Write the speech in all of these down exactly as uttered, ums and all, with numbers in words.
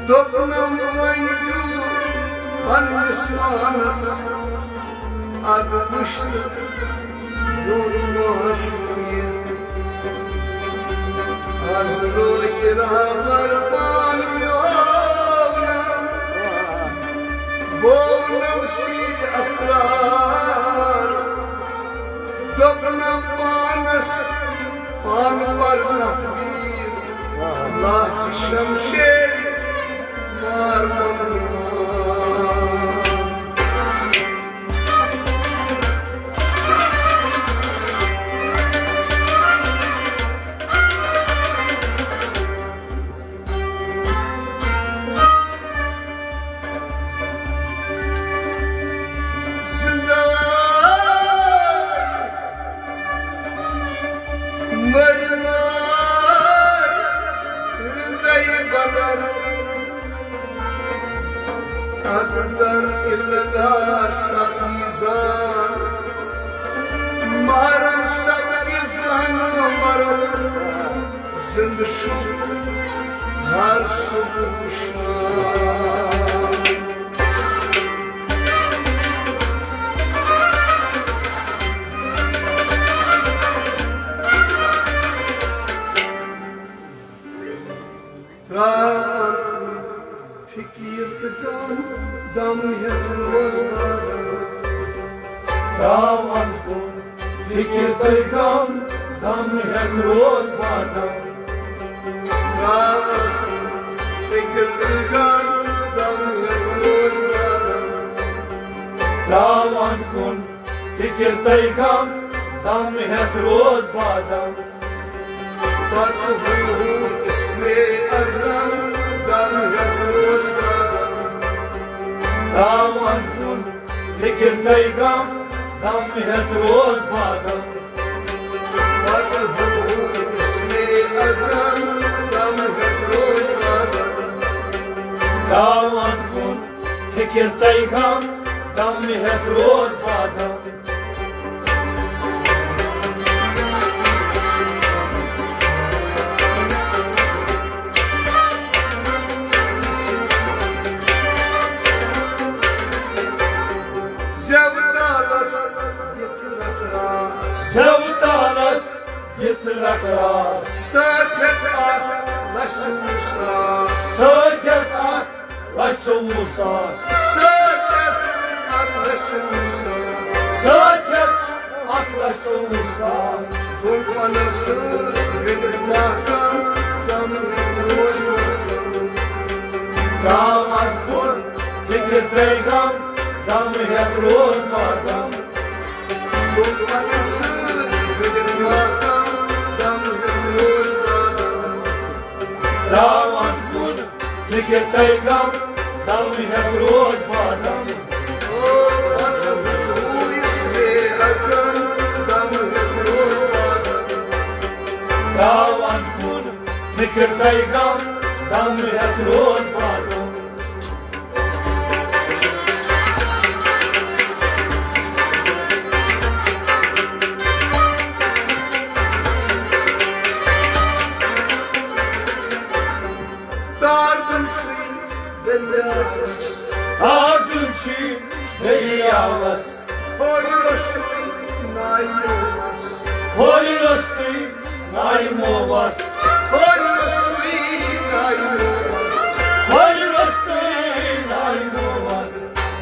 دوٚپنم وۄنۍ دیُت پننِس پانس اَدٕ وٕچھ تہٕ میون ما چھُ یہِ۔ از لوٚگ رہبر پان میونم، بولنم سیٖرِ اسرار۔ دوٚپنم پانس پان پر تقدیر، لہچ شمشیر مار بنُن۔ زندہ مر مار رندے بدر، اکتر الا سبیزان، محرم سبیزان مرد، زندٕ چھُ ہر صبح شام۔ تراوان کُن فکر تہٕ غم، دم ہیٚتھ روز بادم۔ تراوان کُن فکر تہٕ غم، دم ہیٚتھ روز بادم۔ تراوان کُن فکر تہٕ غم، دم ہیٚتھ روز بادم۔ تراوان کُن فکر تہٕ غم، دم ہیٚتھ روز بادم۔ پتہٕ ہُہ ہُہ اسمِ اعظم، دم ہیٚتھ روز بادم۔ تراوان کُن فکر تہٕ غم، دم ہیٚتھ روز بادم۔ پتہٕ ہُہ ہُہ اسمِ اعظم، دم ہیٚتھ روز بادم۔ تراوان کُن فکر تہٕ غم، دم ہیٚتھ روز بادم۔ زیو تالس دِتھ رٹھ راس۔ زیو تالس دِتھ رٹھ راس۔ سۭتۍ ہیٚتھ اکھ لچھ ژوٚوُہ ساس۔ سۭتۍ ہیٚتھ اکھ لچھ ژوٚوُہ ساس۔ سۭتۍ ہیٚتھ اکھ لچھ ژوٚوُہ ساس۔ سۭتۍ ہیٚتھ اکھ لچھ ژوٚوُہ ساس۔ دوٚپنس سۭتۍ گٔنڈِتھ محکم، دم ہیٚتھ روز محکم۔ تراوان کُن فکر تہٕ غم، دم ہیٚتھ روز محکم۔ دوٚپنس سۭتۍ گٔنڈِتھ محکم، دم ہیٚتھ روز محکم۔ تراوان کُن فکر تہٕ غم، دم ہیٚتھ روز بادم۔ او، پتہٕ ہُہ اسمِ اعظم، دم ہیٚتھ روز بادم۔ تراوان کُن فکر تہٕ غم، دم ہیٚتھ روز بادم۔ تار دیُن چھُے دٔریاوس۔ تار دیُن چھُے دٔریاوس۔ کھوٚرِ روٚستُے نایہِ مووس۔ کھوٚرِ روٚستُے نایہِ مووس۔ کھوٚرِ روٚستُے نایہِ مووس۔ کھوٚرِ روٚستُے نایہِ مووس۔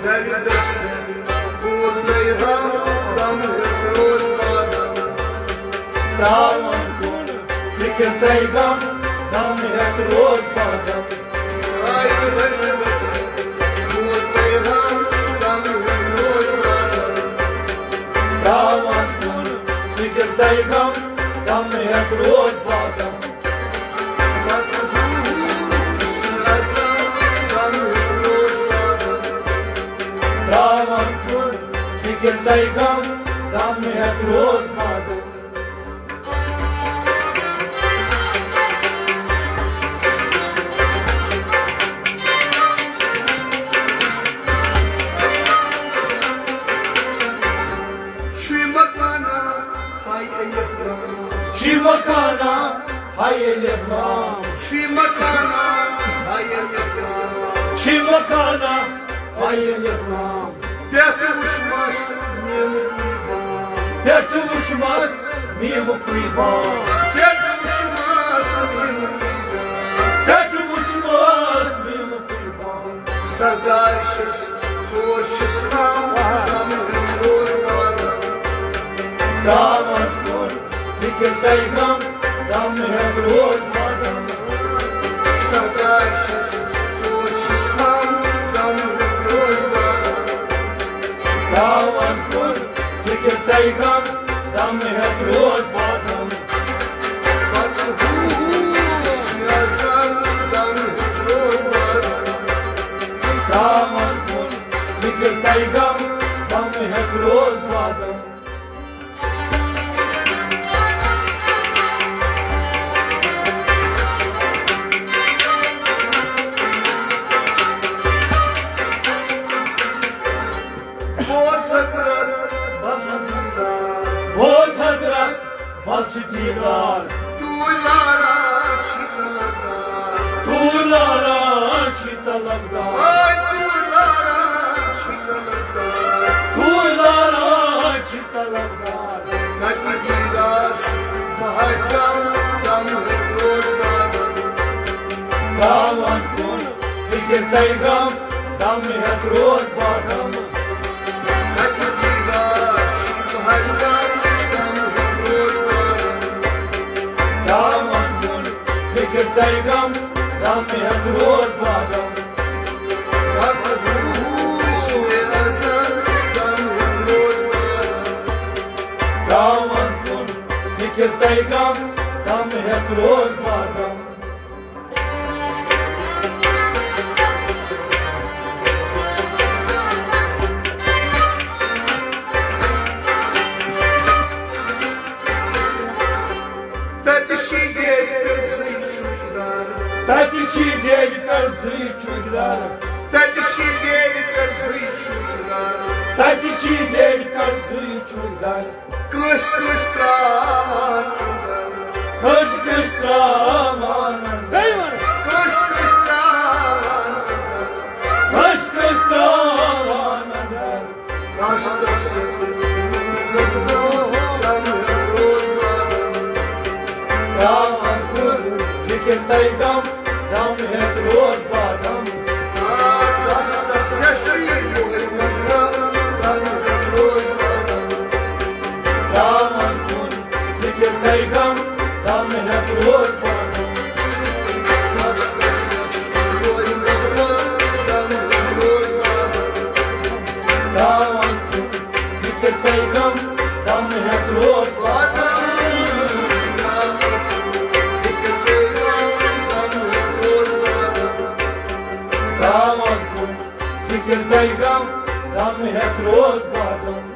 دردس ہیٚتھ کوٗر پیغام، دم ہیٚتھ روز بادم۔ تراوان کُن فکر تہٕ غم، دم ہیٚتھ روز بادم۔ آے دردس ہیٚتھ کوٗر پیغام، دم ہیٚتھ روز بادم۔ تراوان کُن فکر تہٕ غم، دم ہیٚتھ روز بادم۔ تراوان کُن فکر تہٕ غم، دم ہیٚتھ روز بادم۔ شوی مکانا، ہاے الف لام۔ شوی مکانا، ہاے الف لام۔ شوی مکانا، ہاے الف لام۔ مکانہ پایہِ لفام۔ پٮ۪ٹھٕ وُچھمس میٖمہٕ کُے بام۔ پٮ۪ٹھٕ وُچھمس میٖمہٕ کُے بام۔ پٮ۪ٹھٕ وُچھمس میٖمہٕ کُے بام۔ پٮ۪ٹھٕ وُچھمس میٖمہٕ کُے بام۔ سردار چھِس ژور چھِس تام دم ہیوٚت روز بادم۔ ترٛاوان کُن فِکِر تۄہہِ غم، دم ہیٚتھ روز بادم۔ سردار چھِس، ژور چھِس تھم، دم ہیٚتھ روز بادم۔ ترٛاوان کُن فِکِر تۄہہِ غم، دم ہیٚتھ روز بادم۔ پتہٕ ہُہ سیاہ زن، دم ہیٚتھ روز بادم۔ ترٛاوان کُن فِکِر تۄہہِ غم، دم ہیٚتھ روز بادم۔ بوز حضرت، بخش دیدار۔ بوز حضرت، بخش دیدار۔ توٗرۍ لاران چھِ طلبدار۔ توٗرۍ لاران چھِ طلبدار۔ آے توٗرۍ لاران چھِ طلبدار۔ توٗرۍ لاران چھِ طلبدار۔ کتہِ دیدار چھُ بہار دم، دم ہیٚتھ روز بادم۔ ترٛاوان کُن فِکِر تۄہہِ غم، دم ہیٚتھ روز بادم۔ کتہِ دیدار چھُ بہار دم، دم ہیٚتھ روز بادم۔ ترٛاوان کُن فِکِر تۄہہِ غم، دم ہیٚتھ روز بادم۔ ترٛاوان کُن فِکِر تۄہہِ غم، دم ہیٚتھ روز بادم۔ تتہِ چھِ ڈیڈ پٮ۪ٹھ زٕے چوٗڑیدار۔ تتہِ چھِ ڈیڈ پٮ۪ٹھ زٕے چوٗڑیدار۔ تتہِ چھِ ڈیڈ پٮ۪ٹھ زٕے چوٗڑیدار۔ تتہِ چھِ ڈیڈ پٮ۪ٹھ زٕے چوٗڑیدار۔ کٲنٛسہِ کٲنٛسہِ ترٛاوان اندر۔ کٲنٛسہِ کٲنٛسہِ ترٛاوان اندر۔ بیٚیہِ وَن۔ کٲنٛسہِ کٲنٛسہِ ترٛاوان اندر۔ کٲنٛسہِ کٲنٛسہِ ترٛاوان اندر۔ دستس یتھ روز بادم۔ ترٛاوان کُن فِکِر تۄہہِ غم، دم ہیٚتھ روز بادم۔ دستس یشی یوہے مقدم، دم ہیٚتھ روز بادم۔ ترٛاوان کُن فِکِر تۄہہِ غم، دم ہیٚتھ روز بادم۔ دستس یشی یوہے مقدم، دم ہیٚتھ روز بادم۔ ترٛاوان کُن فِکِر تۄہہِ غم، دم ہیٚتھ روز بادم۔ فِکِر تۄہہِ غم، دم ہیٚتھ روز بادم۔ ترٛاوان کُن فِکِر تۄہہِ غم، دم ہیٚتھ روز بادم۔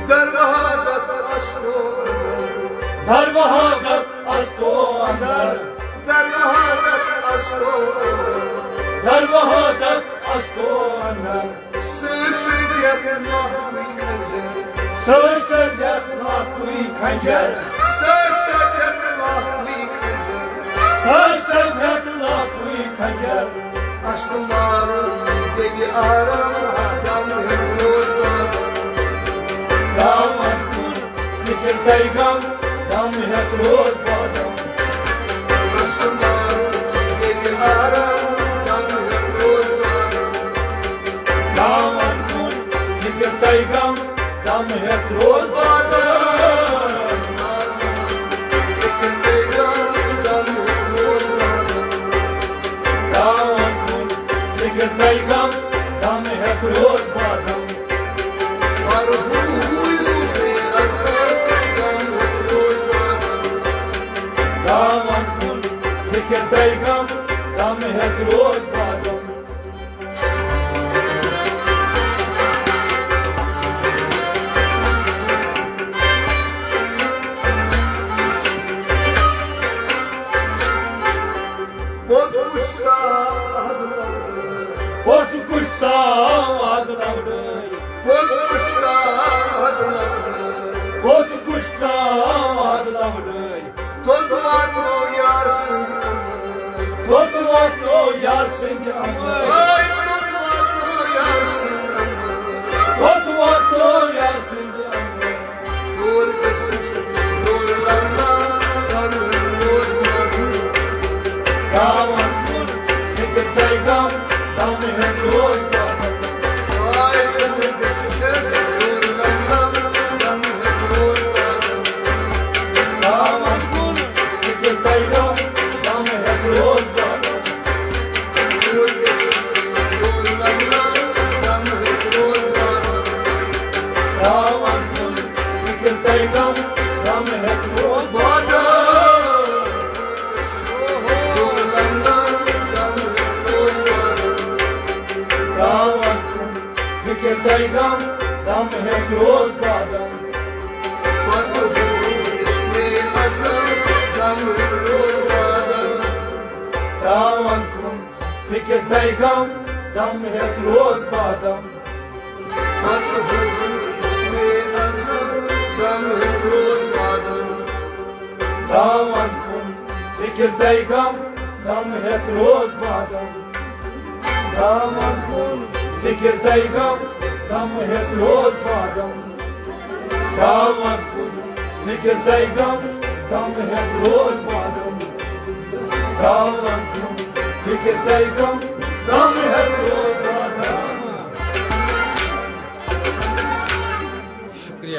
در وحدت استو اندر۔ در وحدت استو اندر۔ در وحدت استو اندر۔ در وحدت استو اندر۔ سۭتۍ سۭتۍ ہیٚتھ لۄکٹُے خنجر۔ سۭتۍ سۭتۍ ہیٚتھ لۄکٹُے خنجر۔ سۭتۍ سۭتۍ ہیٚتھ لۄکٹُے خنجر۔ سۭتۍ سۭتۍ ہیٚتھ لۄکٹُے خنجر۔ استمار دِنہِ آرام، دم ہیٚتھ روز بادم۔ ترٛاوان کُن فِکِر تۄہہِ غم، دم ہیٚتھ روز بادم۔ استمار دِنہِ آرام، دم ہیٚتھ روز بادم۔ ترٛاوان کُن فِکِر تۄہہِ غم، دم ہیٚتھ روز بادم۔ فِکِر تۄہہِ غم، دم ہیٚتھ روز بادم۔ ترٛاوان کُن فِکِر تۄہہِ غم، دم ہیٚتھ روز بادم۔ مرحوم سُرے اظہر، دم ہیٚتھ روز بادم۔ ترٛاوان کُن فِکِر تۄہہِ غم، دم ہیٚتھ روز بادم۔ پوٚت کُس ساو اَتھ لَوڈٲے؟ پوٚت کُس ساو اَتھ لَوڈٲے؟ پوٚت یار سٕنٛدِ اَمرٕ۔ آے کوٚت واتو یار سٕنٛدِ اَمرٕ۔ کوٚت واتو یار سٕنٛدِ اَمرٕ۔ کوٚر گٔژھِتھ کوٚر لَڑنا، لَڑُن کوٚر مَزٕ۔ ترٛاوان کُن فِکِر تۄہہِ غم، غم ہیٚتھ روز بادل۔ آے کوٚر گٔژھِتھ کوٚر لَڑنا، لَڑُن کوٚر مَزٕ۔ ترٛاوان کُن فِکِر تۄہہِ غم، غم ہیٚتھ روز بادل۔ ترٛاوان کُن فِکِر تۄہہِ غم، غم ہیٚتھ روز بادل۔ ترٛاوان کُن فِکِر تۄہہِ غم، غم ہیٚتھ روز بادل۔ پتہٕ گوٚو اسمِ اعظم، غم ہیٚتھ روز بادل۔ ترٛاوان کُن فِکِر تۄہہِ غم، غم ہیٚتھ روز بادل۔ پتہٕ گوٚو اسمِ اعظم، غم ہیٚتھ روز بادل۔ ترٛاوان کُن فِکِر تۄہہِ غم، غم ہیٚتھ روز بادل۔ ترٛاوان کُن فِکِر تۄہہِ غم، غم ہیٚتھ روز بادل۔ ترٛاوان کُن فِکِر تۄہہِ غم، غم ہیٚتھ روز بادل۔ ترٛاوان کُن فِکِر تۄہہِ غم، غم ہیٚتھ روز